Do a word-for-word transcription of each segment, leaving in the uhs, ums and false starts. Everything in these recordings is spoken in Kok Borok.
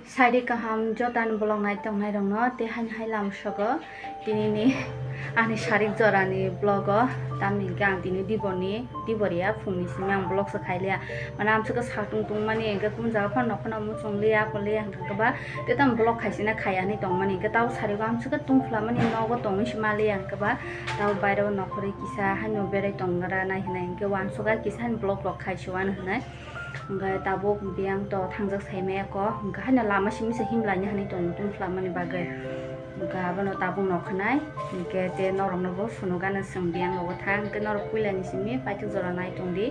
Saide kaham jotani vlog nai tongnai rokno tei haini hai lam sogo tinini ani sarik jorani vlog o, tamni hwnkhe ang tini diborni, dibor ya phungni simi ang vlog se khailiya. Mane amswkhe satung tungmani hwnkhe kunu jaga phano nokhorno muchung liya, aphuru liya hwnkhe ba tei tamo vlog khaisina khaiya hinwi tongmani hwnkhe tabo sarigo amswkhe tungphlamani nogo tongwi se maliya hwnkhe ba tabo baireo nokhorwi kisa haino berai tongra nai hinai hwnkhe uansukha kisa haino vlog rok khaisio ano hinai. Hwnkhe tabuk biyang to thangjak saimaya ko, hwnkhe haino lama simi se himlaina hinwi tongo tungphlamani bagwi. Hwnkhe abono tabuk nokhanai, hwnkhe tei norokno bo phunukgana chwng biyang rogo thang, hwnkhe norok puilani simi paithak jora nai tongdi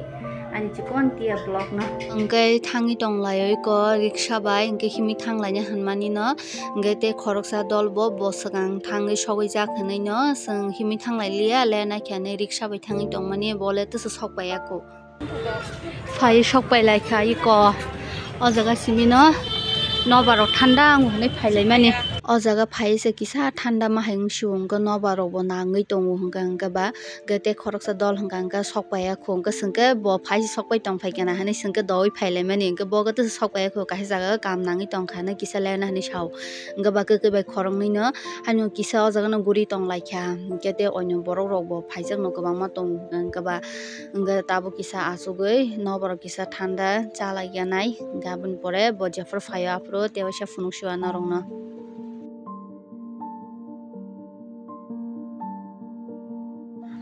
ani chikon tia vlog no. Hwnkhe thangwi tonglaioi ko riksa bai, hwnkhe himwi thanglaina hinmani no, hwnkhe tei khoroksa dol bo, bo swkang thangwi sogwi jak hinwi no chwng himwi thanglai liya, le naikhe hinwi riksa bai thangwi tongmani, bo le tesa sok pai ya ko. Phai sok pai lai kha iko. O jaga simi no nobar rok thanda wng hinwi phai lai mani. O jaga phai se kisa thanda ma hai wng si o, hwnkhe nobar rok bo nangwi tongo hwnkhe, hwnkhe ba hwnkhe tei khoroksa dol hwnkha hwnkhe sok pai ya kho, hwnkhe swngkhe bo phai se sok pai tong phai khe na hinwi swngkhe dowui phai lai mani, hwnkhe bo khe tesa sok pai ya kho, kaisa jaga o kam nangwi tong kha hinwi kisa le na hinwi sa o. Hwnkhe ba kwkwi bai khoroknwi no haino kisa o jaga no guri tong lai kha, hwnkhe tei oino borok rok bo phaijak no kwbangma tongo, hwnkhe ba Hwnkhe tabuk kisa achugwi noborok kisa thanda chalaiya nai. Hwnkhe aboni pore bo jephuru phaio aphuru tei waisa phunuk sio norokno.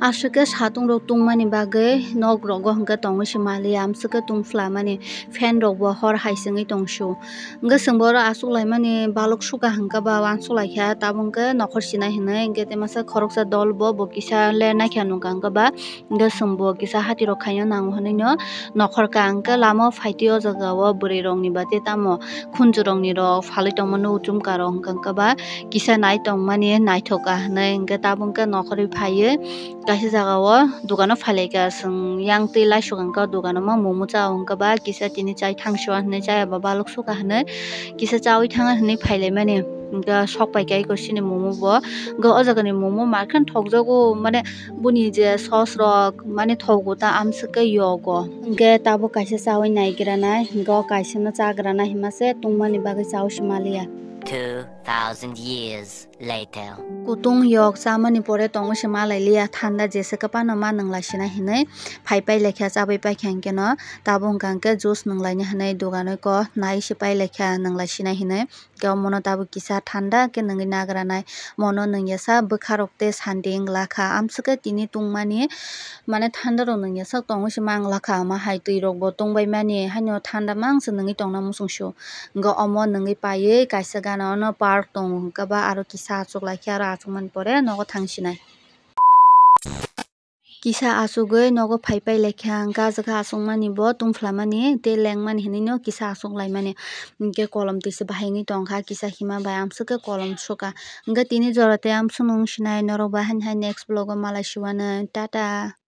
Aswk khe satung rok tungmani bagwi nok rogo hwnkhe tongwi se maliya, amswk khe tungphlamani fan rok bo hor hai chwngwi tong sio. Hwnkhe chwng bo oro achuk laimani balok sukha hwnkhe ba uansuk lai kha, tabuk hwnkhe nokhor sinai hinwi hwnkhe tei masa khoroksa dol bo, bo kisa le naikha nungkha hwnkhe ba. Hwnkhe chwng bo kisa hati rok khaina nango hinwi no nokhor ka hwnkhe lama o phaitwi o jaga o bwrwi rok ni ba tei tamo khunju rok ni rok phalwi tongmani uchum ka rok hwnkhe hwnkhe ba kisa nai tongmani naithok ka hinwi hwnkhe tabuk hwnkhe nokhorwi phaiwi kaisa jaga o dukano phailaikha chwng yang twi laisuk hwnkhe o dukano ma momo cha o hwnkhe ba kisa tini chai thang sua hinwi chaya ba balok sukha hinwi kisa chawi thanga hinwi phailaimani hwnkhe sok paikha eko chini momo bo hwnkhe o jaga ni momo markhe thokjago mane. Boni je sos rok mane thogo ta amswk khe yogo. Hwnkhe tabuk kaisa chawi naigra nai, hwnkhe o kaisa no chagra nai hima se tungmani bagwi chawi se maliya. Two thousand years later. Kutung yok chamani pore tongwi se malai liya, thanda jesa kwpano ma nwnglai sina hinwi phai pai laikha, chabai paikha hwnkhe no tabuk hwnkha hwnkhe juice nwnglaina hinwi doganwi ko nai se pai laikha nwnglai sina hinwi. Hwnkhe omono tabuk kisa thanda khe nwngwi nagra nai. Mono nwngya sa bwkha rok tei sandi wngla kha. Amswk khe tini tungmani mane thanda rok nwngya sak tongwi se mang la kha. Ama hai twi rok bo tungbai mani haino thanda mang se nwngwi tongna muchung sio. Hwnkhe omo nwngwi paiwi kaisa gana ono park tongo. Hwnkhe ba aro kisa achuk lai khe aro achuk mani pore nogo thang sinai. Kisa achugwi nogo phai pai lai kha, hwnkhe ah jaga achukmani bo tungphlamani tei lengmani hinwi no kisa achuk laimani. Hwnkhe kolom twisa bahai wngwi tong kha, kisa hima bai amswk khe kolom sukha. Hwnkhe tini jora tei amswk no wng sinai, norok bai haini hai next vlog o malai siwanw, tata.